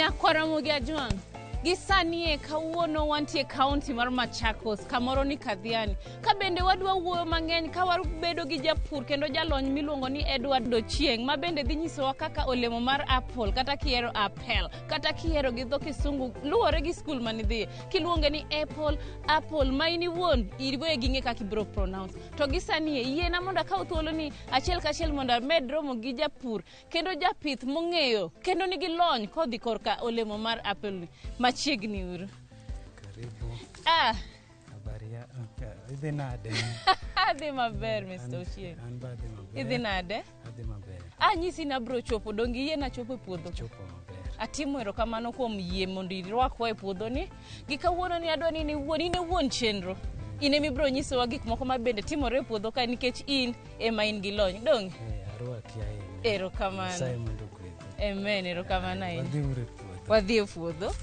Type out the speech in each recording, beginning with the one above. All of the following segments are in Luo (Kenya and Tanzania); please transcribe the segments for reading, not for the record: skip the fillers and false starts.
Nyakwar Ramogi Ajwang', gi sani e kawuono wantie e kaunti mar Machakos, kamoro ni Kadhiani. Ka bende wadwa wuoyo mang'eny ka wabedo gi japur kendo jalony miluongo ni Edward Ochieng' ma bende dhi nyisowa kaka olemo mar apple kata kihero apel kata kihero gi dho kisungu luwore gi skul manidhiye kiluonge ni apple apple ma in iwuon iwegi ing'e kaka ibiro pronounce to gi sani e yiena mondo akaw thuoloni achiel kachiel mondo amed romo gi japur kendo japith mong'eyo kendo nigi lony kodhi korka olemo mar apple ni machiegni uru. Karibu. Ah, Habari ya idhi nade? Adhi maber Mr. Ochieng. An be adhi maber. Idhi nade? Adhi maber. Anyisi ni abro chopo, donge iyiena chopo e puodho? Chopo maber. Atimo erokamano kuom yie mondo irwakwa e puodhoni. Gi kawuono ni adwa ni in iwuon, in e wuon chenro. In ema ibiro nyisowa gik moko ma bende timore e puodho kae nikech in ema in gi lony. Donge? Eh, arwaki ahinya. Erokamano. Nyasaye mondo ogwedhi. Amen, erokamano ahinya. Wadhi uru e puodho. Wadhi e puodho.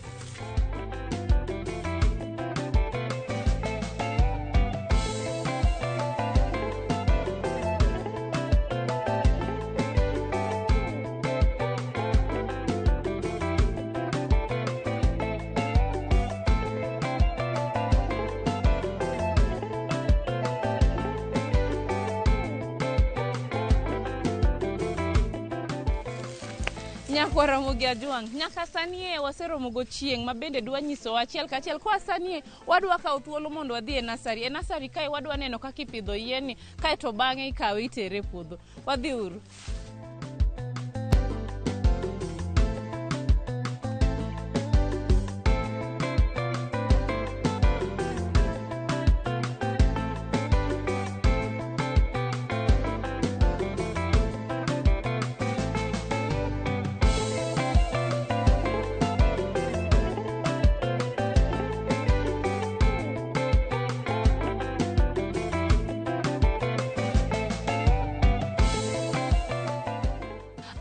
Nyakwa Ramogi Ajwang', nyaka sani e waseromo gochieng' ma bende dwa nyisowa achiel kachiel. Koa sani e wadwa kawo thuolo mondo wadhi e nasari. E nasari kae wadwa neno kaka ipidho yien ni, kaeto bang'e ikawe itere e puodho. Wadhi uru.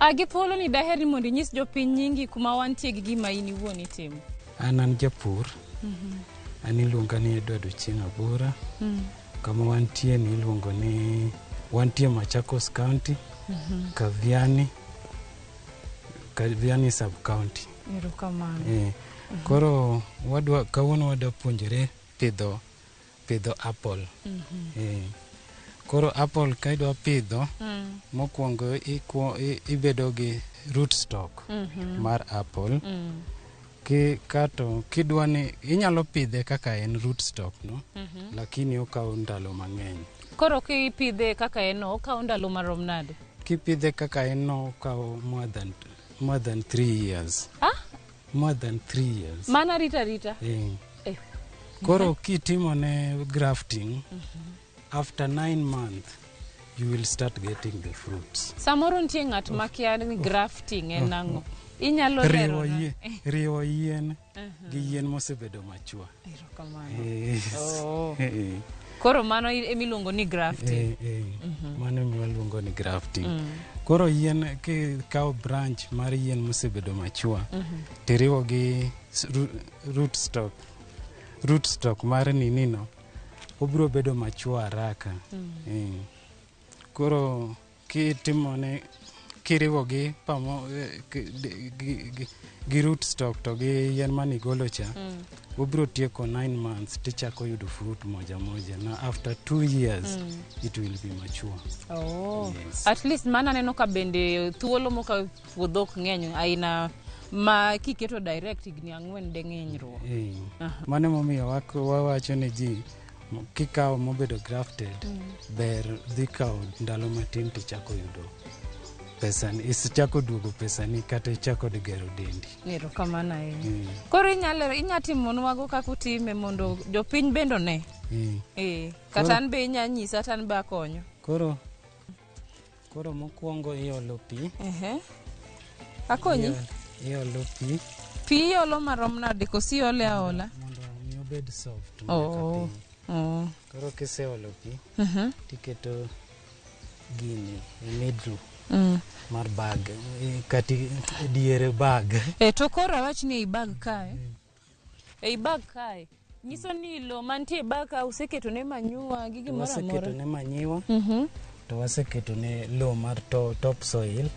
A gi thuolo ni daher ni mondo inyis jopiny nyingi kuma wantie gi gima in iwuon itimo. An an japur. An iluonga ni Edward Ochieng' Abura. Kama wantie ni iluongo ni wantie Machakos County, Kaviani, Kaviani sub county. Erokamano. Eh, koro wadwa kawuono wadwa puonjore pidho pidho apple. Eh, koro apple ka idwa pidho mokwongo ibedo gi root stock mar apple. Ki, kato kidwa ni inyalo pidhe kaka en root stock no, lakini okawo ndalo mang'eny. Koro kipidhe kaka en no, okawo ndalo marom nade? Kipidhe kaka en no okawo more than 3 years. Ah, More than 3 years. Mana rita rita. Eh. Eh. Koro kitimo ne grafting, after 9 months you will start getting the fruits. Samoro nitie ng'at makia ni grafting en ang'o. Inyalo Riwo lero na? yien, riwo yien gi yien mosebedo machwa. Erokamano. Yes. Oh. Eh, Koro mano emiluongo ni grafting. eh, eh. Mano ema waluongo ni grafting. Koro yien kikawo branch mar yien mosebedo machwa tiriwo gi root stock mar nini no, obiro bedo machwa haraka. Eh. Koro kitimone kiriwo gi pamo eh, gi root stock to gi yien manigolo cha, obiro tieko 9 months tichako yudo fruit moja moja na after 2 years it will be mature. Oh. Yes. At least mano aneno ka bende thuolo moka puodho ok ng'eny aina ma kiketo direct higni 4 de ng'enyruok. Eh. Mano emomiyo wawacho ne ji kikawo mobedo grafted ber dhi kawo ndalo matin tichako yudo pesani, isichako duogo pesani kata ichako gero dendi. Erokamano ahinya. Koro inyalo inya timonwago kaka utime mondo jopiny bende one. Eh, kata an be inya nyisa to an be akonyo. Koro mokwongo iolo pi. Ehe. Akonyi? Iolo pi. Pi iolo marom nade koso iole aola? Mondo mi obed soft nyaka piny. Koro kiseolo pi tiketo gini e middle mar bag, kati e diere bag. E, to koro awach ni ei bag kae. Ei bag kae. Nyiso ni lo mantie e bag ka useketo ne manure gi gimoro Waseketo amora. ne manure to waseketo ne lo mar top soil.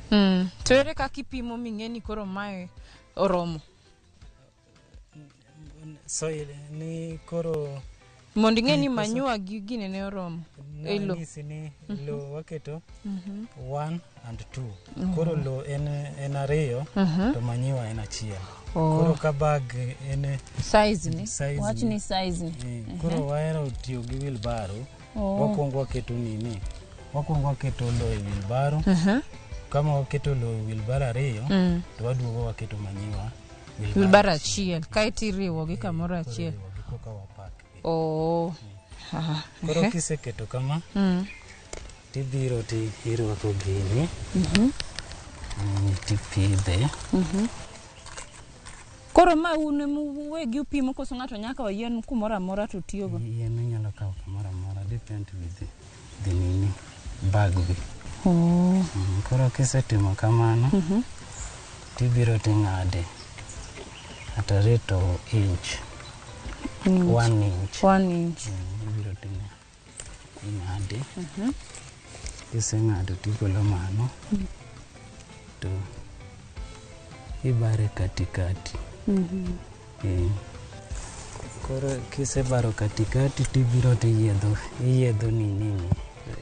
To ere kaka ipimo ming'e ni koro mae oromo? soil ni koro Mondo ing'e ni Koso- manure gi gine ne oromo. E lo. nanyisi ni lo waketo 1 and 2. Koro lo en ariyo to manyiwa en achiel. Koro ka bag en Size ni. Size Wach ni. ni size ni. Koro wahero tiyo gi wheelbarrow. Oh. Wakwongo waketo nini? Wakwongo waketo lo e wheelbarrow. Kama waketo lo e wheelbarrow ariyo, to waduogo waketo manyiwa Wheelbarrow achiel. Kaeto iriwogi kamoro Koro achiel. iriwogi koka wapak gi. Oh. Aha. Koro kiseketo kama, tibiro ti irwako gini, tipidhe. Koro ma un ema uwegi upimo koso ng'ato nyaka oyien kumoro amora to tiyogo? Yien inyalo kawo kamoro amora, depend with the nini, bag gi. Oh. Koro kisetimo kamano, tibiro ting'ade at a rate of inch, 1 inch. 1 inch. Ibiro ing'ade. Kiseng'ado tigolo mano, to ibare katikati. Koro kisebaro katikati tibiro tiyiedho iyiedho nini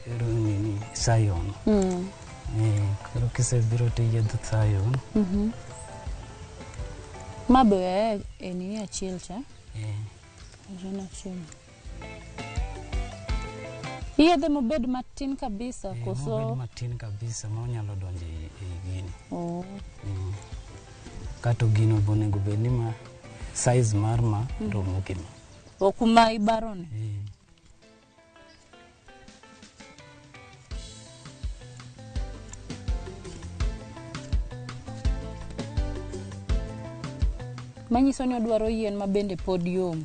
ero nini scion. Koro kisebiro tiyiedho scion. Ma be e nini achiel cha? Eh. En achiel. Iyiedhe mobed matin kabisa koso? Mobed matin kabisa ma onyalo donjo ei gini. Oh. Kato gino be onego bed ni ma size mar ma romo gi ma. O kuma ibaroni. Eh. Manyiso ni odwaro yien ma bende pod yom.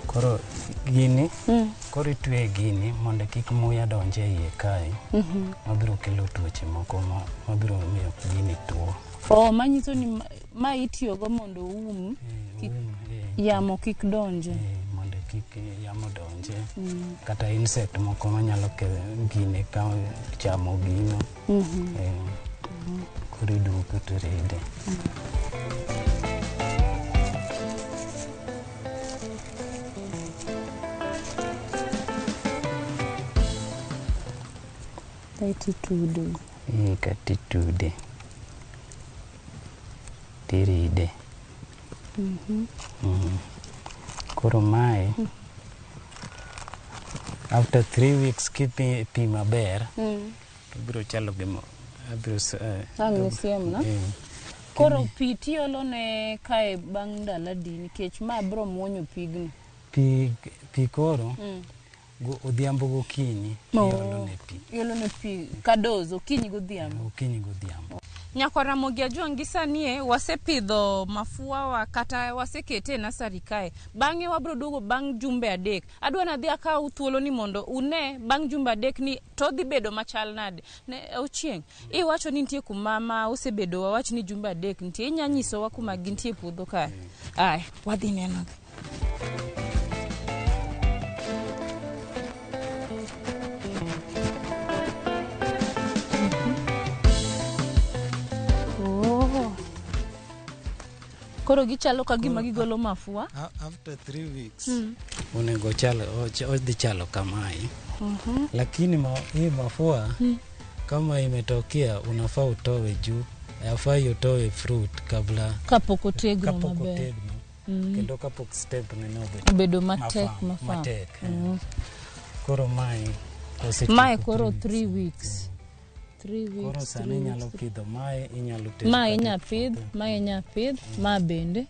Koro gini koro itweye gini mondo kik muya donj e iye kae mabiro kelo tuoche moko mabiro miyo gini tuo. Oh, manyiso ni ma itiyogo mondo oum Kik, um, yamo kik donje. Mondo kik yamo donje kata insect moko manyalo ketho gine ka chamo gino. Koro iduogo to iride. Kaeto itudo. Kaeto itude tiride. Koro mae after 3 weeks kipi pi maber to biro chalo gima abiro Ang' nisiemna. Eh. Koro pi tiolo ne kae bang' ndalo adi nikech ma biro muonyo pigni. Pi pi koro odhiambo gokinyi Oh. iolo ne pi. Iolo ne pi kadoz okinyi godhiambo. Okinyi godhiambo. Nyakwa Ramogi Ajwang' gi sani e wasepidho mafua wa kata wasekete e nursery kae. Bang'e wabiro duogo bang' jumbe 3. Adwa nadhi akaw thuolo ni mondo une bang' jumbe 3 ni to dhi bedo machal nade. Ne Ochieng', iwacho ni nitie kuma ma osebedo wawach ni jumbe 3 nitie. Inya nyisowa kuma gintie e puodho kae. Aya, wadhi nenogi. Oh. Koro gichalo ka gima gigolo mafua. After 3 weeks onego chal odhi chalo kamae, lakini hii mafua kama imetokea unafaa utoe juu, afai utoe fruit kabla Kapok otegno kapok maber. otegno kendo kapok step nene obedo Obedo matek mafam, mafam. matek. Koro mae osetieko Mae koro 3 3 weeks. 3 Koro weeks. sani 3 inyalo weeks. pidho mae, inyalo tero Ma kata e inya pidh, puodho. ma inya pidh, ma bende.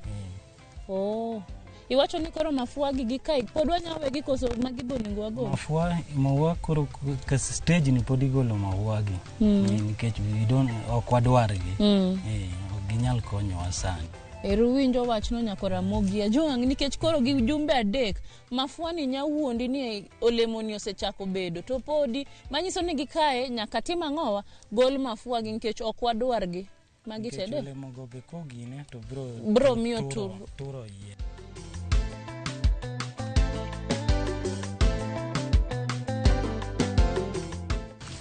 Oh. Iwacho ni koro mafua gi gi kae pod wanya wegi koso magi be onego wagol? Mafua maua koro ka stage ni pod igolo maua gi nikech we don't ok wadwargi. Ok ginyal konyowa sani. Ero winjo wachno nyako Ramogi Ajwang' nikech koro gi jumbe 3 mafua ni nya wuondi ni olemo ni osechako bedo to podi manyiso ni gikae nyaka tim ang'owa gol mafua gi nikech ok wadwargi. Magi Nikech tede? olemogo be kogine to bro Bro miyo turo yien.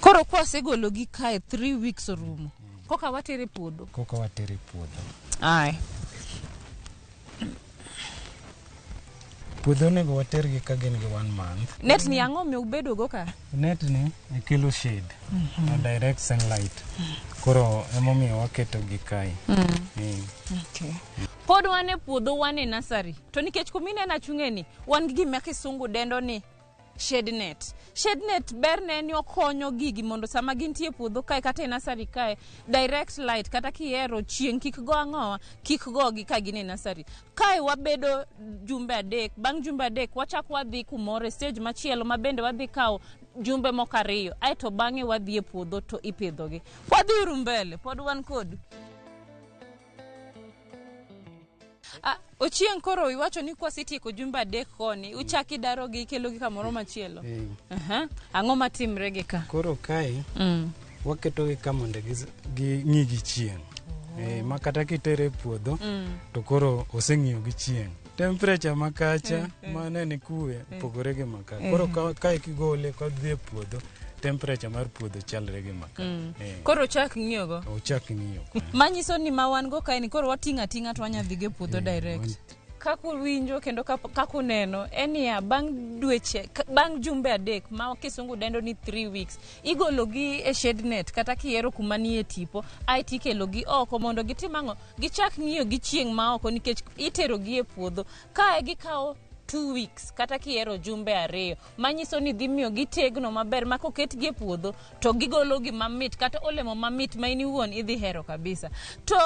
Koro kwasegologi kae 3 weeks orumo. Koka watere puodho. Koka watere puodho. Aye. Puodho onego watergi ka gin gi 1 month. Net ni ang'o miubedo go ka? Net ni kelo shade, direct sunlight. Koro emomiyo waketo gi kae. Okay. Pod wan e puodho, wan e nursery. To nikech kumineno achung'e ni, wan gi gima kisungu dendo ni shade net. Shade net berne ni okonyo gigi mondo sama gintie e puodho kae kata e nursery kae, direct light kata kihero chieng' kik go ang'owa, kik gogi ka gin e nursery. Kae wabedo jumbe 3, bang' jumbe 3 wachak wadhi kumoro e stage machielo ma bende wadhi kawo jumbe moko 2, aeto bang'e wadhi e puodho to ipidhogi. Wadhi uru mbele, pod wan kodu. Ochieng' koro iwacho ni kwasetieko jumbe 3 koni, uchak idarogi ikelogi kamoro machielo. Ang'o matimre gi ka? Koro kae waketogi ka mondo ging'i gi chieng'. Ma kata kitere e puodho to koro oseng'iyo gi chieng'. Temperature makacha mane ni kuwe opogore gi maka. Koro kae kigole kodhi e puodho, temperature mar puodho chalre gi maka. Koro ochak ng'iyogo. Ochak ng'iyo. Manyiso ni ma wan go kae ni koro wating'o ating'a to wanya dhigo e puodho direct. Kaka uwinjo kendo kaka uneno en niya, bang' dweche, bang' jumbe 3 ma kisungu dendo ni 3 weeks, igologi e shade net kata kihero kuma nie tipo, aeto ikelogi oko mondo gitim ang'o? Gichak ng'iyo gi chieng' ma oko nikech iterogi e puodho. Kae gikawo 2 weeks kata kihero jumbe 2, manyiso ni dhi miyo gitegno maber ma koketgi e puodho to gigolo gima mit kata olemo mamit ma in iwuon idhi hero kabisa. To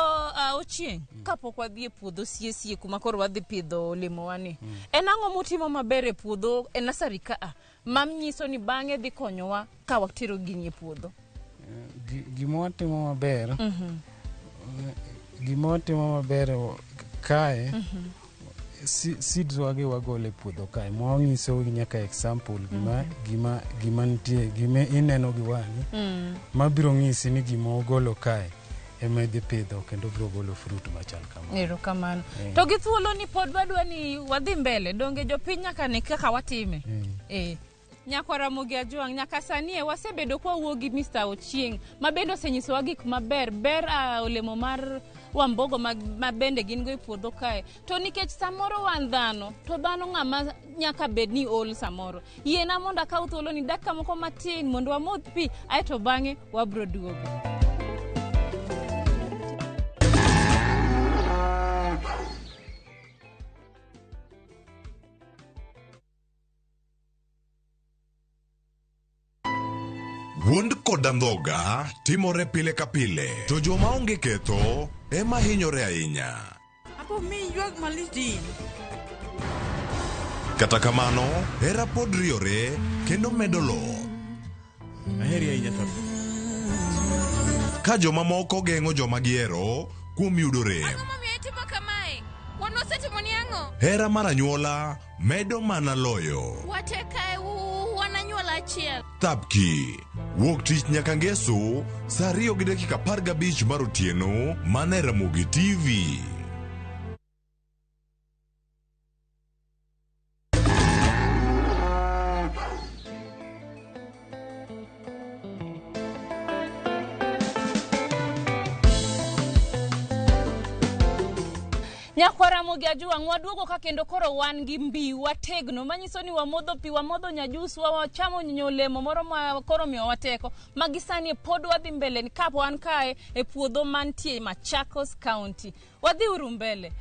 Ochieng', kapok wadhi e puodho sie kuma koro wadhi pidho olemowa ni, en ang'o mutimo maber e puodho e nursery ka a manyiso ni bang'e dhi konyowa ka watero gini e puodho? Gima watimo maber, gima watimo maber kae, seeds wagi wagolo e puodho kae, ma wanyiso nyaka example gima nitie, gima ineno gi wang'i, mabiro ng'isi ni gima ogolo kae ema idhi pidho kendo biro golo fruit machal kama. Erokamano. To gi thuolo ni pod wadwa ni wadhi mbele, donge jopiny nyaka ne kaka watime. Nyakwa Ramogi Ajwang', nyaka sani e wasebedo kwa wuo gi Mr. Ochieng' ma bende osenyisowa gik maber, ber olemo mar wambogo ma bende gin go e puodho kae. To nikech samoro wan dhano, to dhano ng'ama nyaka bed ni ol samoro. Yiena mondo akaw thuolo ni dakika moko matin mondo wamodh pi, aeto bang'e wabro duogo. Wuond kod andhoga timore pile ka pile, to joma onge ketho ema hinyore ahinya. Apo mi ywak malit. Kata kamano, hera pod riyore kendo medo loth. Aheri ahinya Thabu. Ka jomamoko geng'o joma gihero kuom yudo rem. Ang'o momiyo itimo kamae? Wan wasetimoni ang'o? Hera mar anyuola medo mana loyo. Wate kae wan anyuola achiel. Thapki wuok tich nyaka ngeso saa 2:15 mar otieno mana e Ramogi TV. Nyakwa Ramogi Ajwang', waduogo ka kendo koro wan gi mbi wategno, manyiso ni wamodho pi, wamodho nyajus, wachamo olemo moro ma koro miyowa teko. Magi sani pod wadhi mbele ka wan kae e puodho mantie Machakos County. Wadhi uru mbele.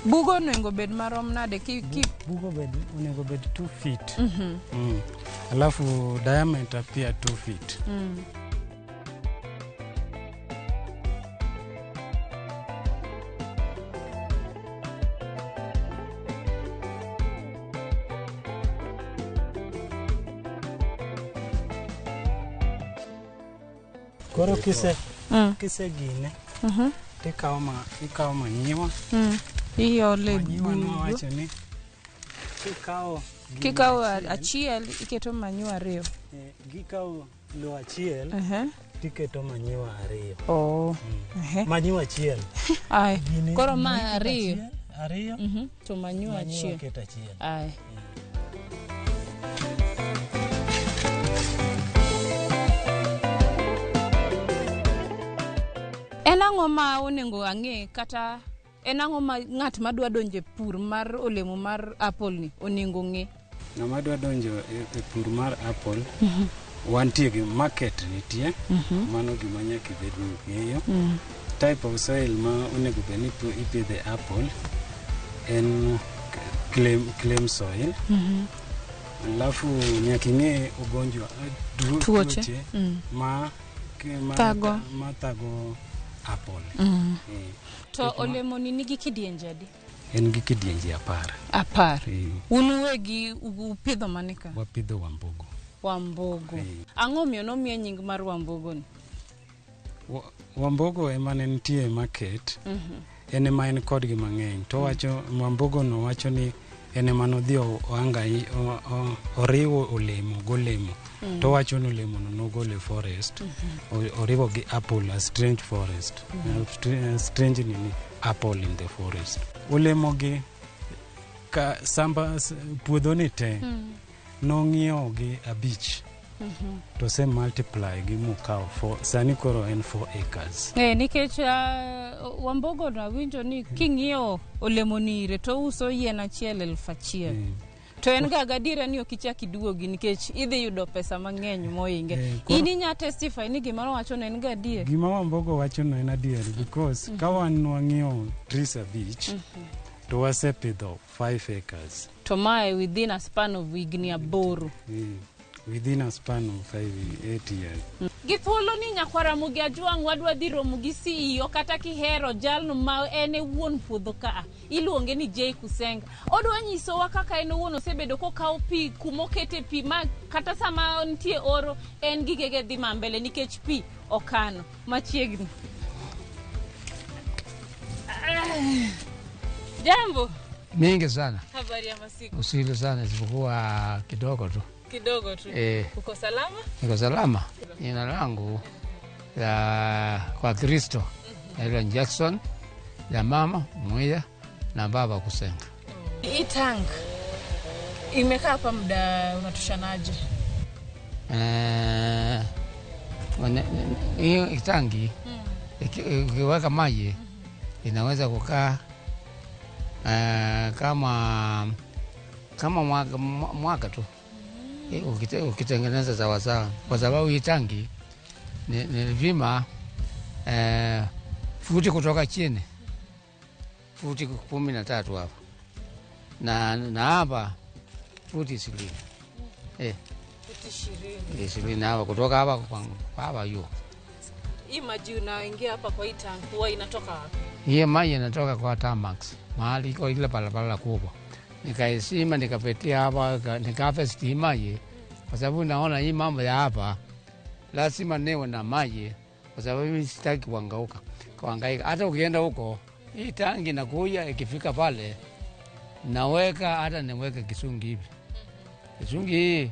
Bugo onego bed marom nade ki Bugo bed onego bed 2 feet. Alafu diameter pia 2 feet. Koro Kisegine tikawo ikawo manyiwa. Iole manyiwa nowacho ni kikawo achiel iketo manyiwa 2. Gikawo lo achiel tiketo manyiwa 2. Oh. Manyiwa achiel. Ai. Koro ma 2. 2. To manyiwa achiel. Ai. En ang'o ma onego ang'e kata en ang'o ma ng'at madwa donjo e pur mar olemo mar apple ni onego ng'e? Ng'ama dwa donjo e pur mar apple, wantie gi market nitie, mano gima nyaka ibed ni ing'eyo. Type of soil ma onego bed ni ipidhe apple en clay soil. Alafu nyaka ing'e ugonjwa tuoche ma thago apple. To olemo ni nigi kidienje adi? En gi kidienje 10. 10. Un uwegi upidho mane ka? Wapidho Wambugu. Wambugu. Ang'o miyo nomiye nying mar Wambugu ni? Wambugu ema ne nitie e market. En ema en kodgi mang'eny. To wacho Wambugu no wacho ni en ema nodhi oriwo olemo golemo. To wacho ni olemo no nogolo e forest. Oriwo gi apple, a strange forest. Strange nini apple in the forest. Olemo gi ka samba puodho ni te nong'iewo gi 5. To se multiply gi mokawo 4. Sani koro en 4 acres. Nikech Wambugu no awinjo ni king'iewo olemo ni ire to uso yien achiel 1000. To en ga gadiera ni ok ichak iduogi nikech idhi yudo pesa mang'eny moinge. In inya testify ni gima owacho no en ga adier? Gima Wambugu wacho no en adier because ka wan wang'iewo trees 5 to wasepidho 5 acres. To mae within a span of higni 8. Within a span of 8 years. Gi thuolo ni nyakwar Ramogi Ajwang' wadwa dhi romo gi CEO kata kihero jalno ma en e wuon puodho kaa. Iluonge ni Jay Kusenga. Odwa nyisowa kaka en owuon osebedo kokawo pi kumokete pi ma kata sama nitie oro en gigege dhi mambele nikech pi okano machiegni. Jambo. Mingi sana. Habari ya masiku? Usili sana isipokuwa kidogo tu. Kidogo tu. Uko salama? Niko salama. Jina langu la kwa Kristo naitwa Jackson, la mama Mwida na baba Kusenga. Hii tank imekaa hapa muda unatoshanaje? Hii tanki ukiweka maji inaweza kukaa kama mwaka tu. Ukitengeneza sawa sawa, kwa sababu hii tanki nilipima futi kutoka chini futi 13 hapa na hapa futi 20. Futi 20. 20 hapa kutoka hapa kwa hapa juu. Hii maji unaingia hapa kwa hii tanki huwa inatoka wapi? Hii maji inatoka kwa Tamax, mahali iko ile barabara kubwa. Nikaisima nikapitia hapa nikafesti maji kwa sababu naona hii mambo ya hapa lazima niwe na maji kwa sababu mimi sitaki kuhangaika. Hata ukienda huko hii tangi nakuja ikifika pale naweka hata niweke kisungi hivi. Kisungi hii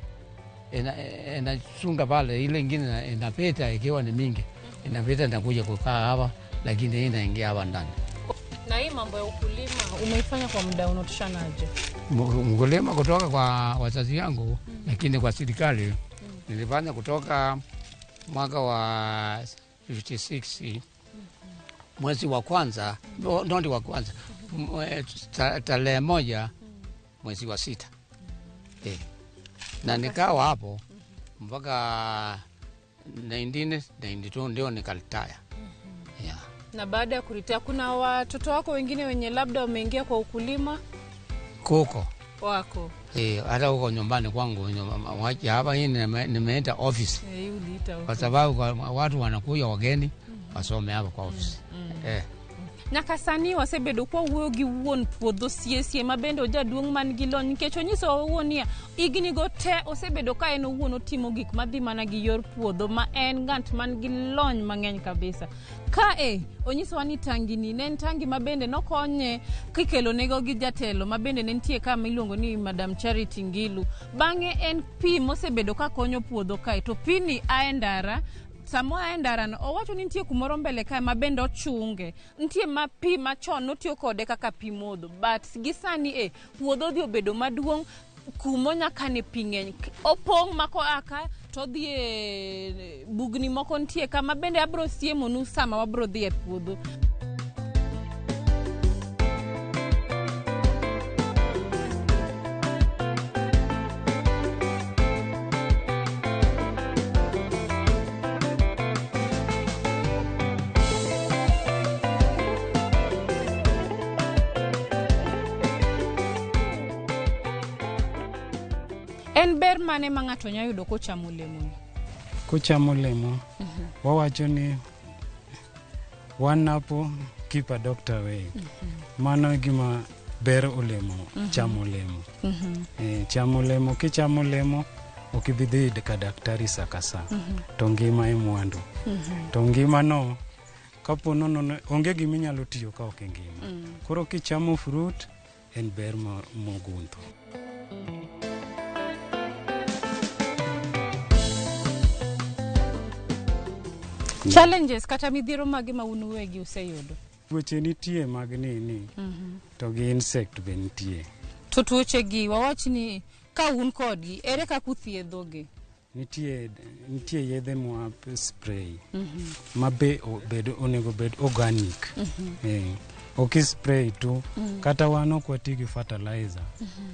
inasunga pale, ile ingine inapita ikiwa ni mingi inapita nakuja kukaa hapa, lakini hii inaingia hapa ndani. Na hii mambo ya ukulima umeifanya kwa muda unatoshanaje? Mkulima kutoka kwa wazazi wangu, lakini kwa serikali nilifanya kutoka mwaka wa 56 mwezi wa kwanza, ndio wa kwanza, tarehe 1 mwezi wa 6. Na nikawa hapo mpaka 1992 ndio nikalitaya. Yeah. Na baada ya kuritia kuna watoto wako wengine wenye labda wameingia kwa ukulima? Kuko. Wako. Hata huko nyumbani kwangu hapa hii nimeenda office. Uliita office. Kwa sababu watu wanakuja wageni wasome hapa kwa office. Nyaka sani wasebedo kwa wuoyo gi wuon puodho siesie ma bende ojaduong' man gi lony nikech onyisowa owuon niya higni go te osebedo ka en owuon otimo gik madhi mana gi yor puodho ma en ng'at man gi lony mang'eny kabisa. Kae onyisowa ni tangini ne en tangi ma bende nokonye kikelonego gi jatelo ma bende ne nitie ka miluongo ni Madam Charity Ngilu. Bang'e en pi mosebedo ka konyo puodho kae to pini a e ndara sama oa e ndarano owacho ni nitie kumoro mbele kae ma bende ochunge nitie ma pi machon notiyo kode kaka pi modho but gi sani e puodho dhi obedo maduong' kumo kane pi ng'eny opong' ma koa ka to odhi e bugni moko nitie ka ma bende abro siemonu sama wabro dhi e puodho. En ber mane ma ng'ato nyalo yudo kochamo olemoni? Kochamo olemo, wawacho ni one apple keep a doctor away. Mano e gima ber olemo, chamo olemo. Chamo olemo, kichamo olemo ok ibi dhi ka daktari sa ka sa. To ngima e mwandu. To ngima no kapo nono onge gima inyalo tiyo ka ok ingima. Koro kichamo fruit en ber mogundho. Challenges kata midhiero mage ma un uwegi useyudo? Tuoche nitie mag nini to gi insect be nitie. To tuoche gi wawach ni ka un kodgi ere kaka uthiedhogi? Nitie yedhe mwa spray ma be onego bed organic. Ok spray tu kata wan ok wati gi fertilizer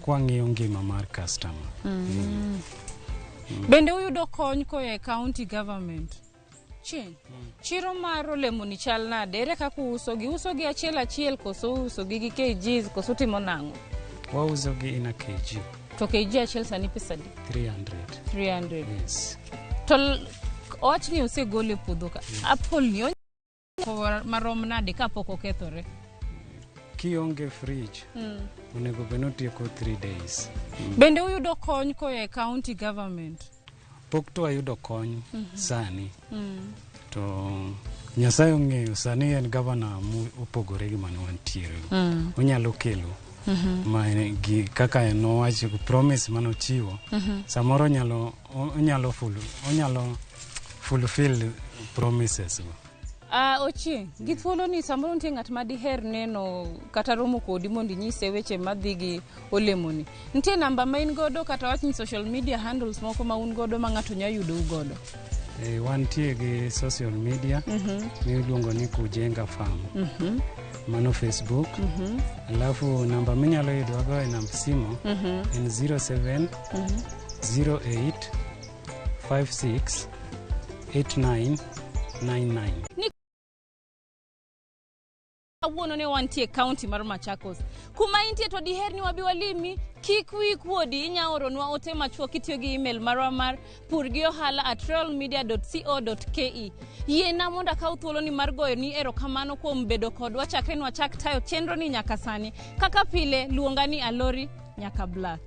kwang'iyo ngima mar customer. Bende uyudo kony koa e county government? Chieng', chiro mar olemoni chal nade? Ere kaka uusogi? Usogi achiel achiel koso uusogi gi kgs koso utimo nang'o? Wauso gi in a kg. To kg achiel sani pesa adi? 300. 300. Yes. To wach ni osegol e puodho ka. Apple ni onyalo marom nade kapok okethore? Kionge fridge onego bed ni otieko 3 days. Bende uyudo kony koa e county government? Pok to wayudo kony sani. To Nyasaye ong'eyo sani en gavana mopogore gi mane wantiere. Onyalo kelo ma gi kaka nowacho promise manochiwo. Samoro onyalo fulfill promises go. Ochieng', gi thuolo ni samoro nitie ng'at ma diher neno kata romo kodi mondo inyise weche madhi gi olemoni. Nitie namba ma in godo kata wach ni social media handles moko ma un godo ma ng'ato nyalo yudou godo? Wantie gi social media miluongo ni Kujenga Farm. Mano Facebook. Alafu namba minyalo yudwago e namb simo en 07 08 56 89 99. Kawuono ne wantie county mar Machakos. Kuma intie to diher ni wabi walimi, kik wiyi kuodi, inya oronwa ote machuok kitiyo gi email marwa mar purgiohala@royalmedia.co.ke. Yiena mondo akaw thuoloni mar goyo ni erokamano kuom bedo kodwa chakre nwachak tayo chenro ni nyaka sani. Kaka pile, luonga ni Alori nyaka Black.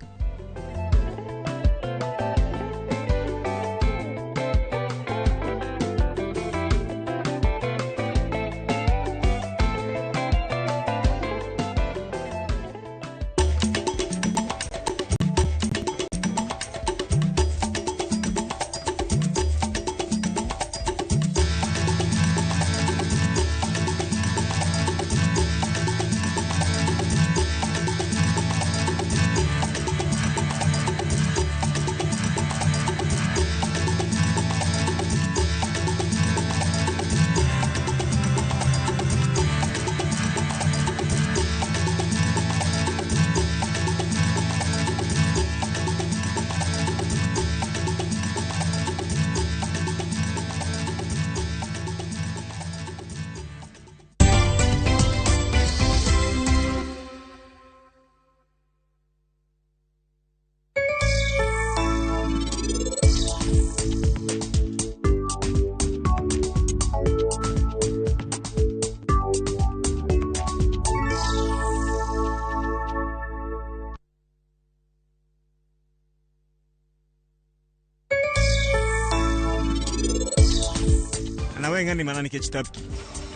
Mae ng'ani mana nikech Thapki.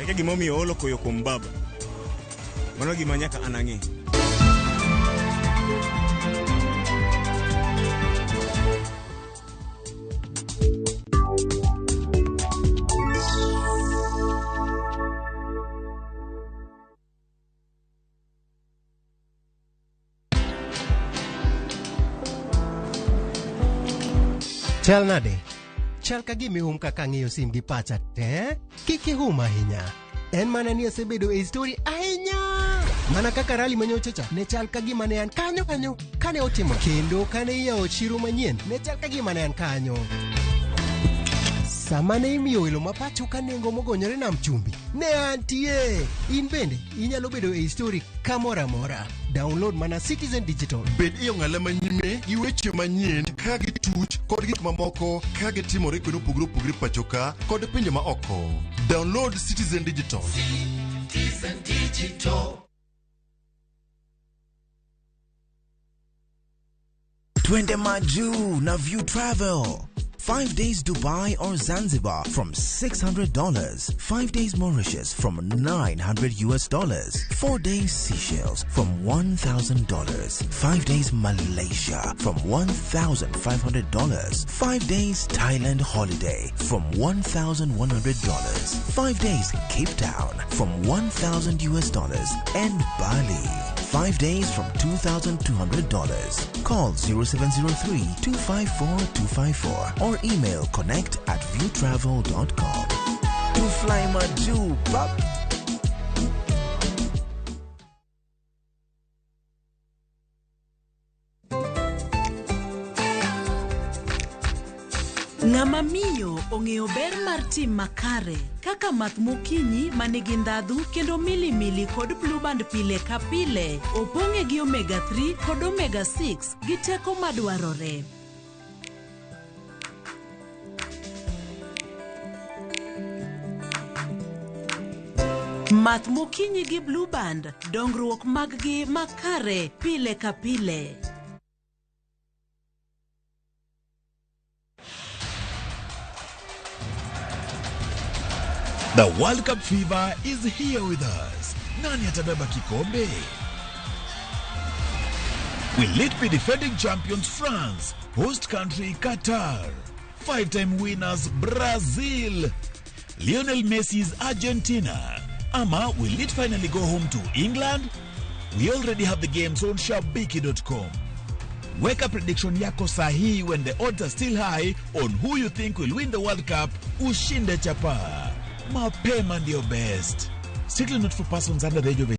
Akia gimomiyo oolo koyo kuom baba. Mano gima nyaka an ang'e. Chal nade? Chal ka gima ihum kaka ang'iyo sim gi pacha te. Kik ihum ahinya. En mana ni asebedo e story ahinya. Mana kaka rally manyocha cha ne chal ka gima ne an kanyo kanyo kane otimo kendo kane iyawo chiro manyien ne chal ka gima ne an kanyo. Sama ne imiyo welo ma pacho ka nengo mogonyore nam chumbi, ne antie. In bende inyalo bedo e story kamoro amora. Download mana Citizen Digital. Bed e ong'ala manyime gi weche manyien ka gituch kod gik mamoko ka gitimore kuonde mopogore opogore pacho ka kod pinje ma oko. Download Citizen Digital. Citizen Digital. Twende Maju na View Travel. 5 days Dubai or Zanzibar from $600. 5 days Mauritius from $900 US. 4 days Seychelles from $1,000. 5 days Malaysia from $1,500. 5 days Thailand holiday from $1,100. 5 days Cape Town from $1,000 US and Bali. 5 days from $2,200. Call 0703 254 254 or email connect@viewtravel.com. To fly Maju, pap. Ng'ama miyo ong'eyo ber mar tim makare kaka math mokinyi ma nigi ndhadhu kendo milimili kod blueband pile ka pile opong'e gi omega 3 kod omega 6 gi teko madwarore. Math mokinyi gi blueband dongruok mag-gi makare pile ka pile. The World Cup fever is here with us. Nani atabeba kikombe? Will it be defending champions France, host country Qatar, five-time winners Brazil, Lionel Messi's Argentina, ama will it finally go home to England? We already have the games on shabiki.com. Weka prediction yako sahihi when the odds are still high on who you think will win the World Cup. Ushinde chapa. Mapema ndio best. Strictly not for persons under the age of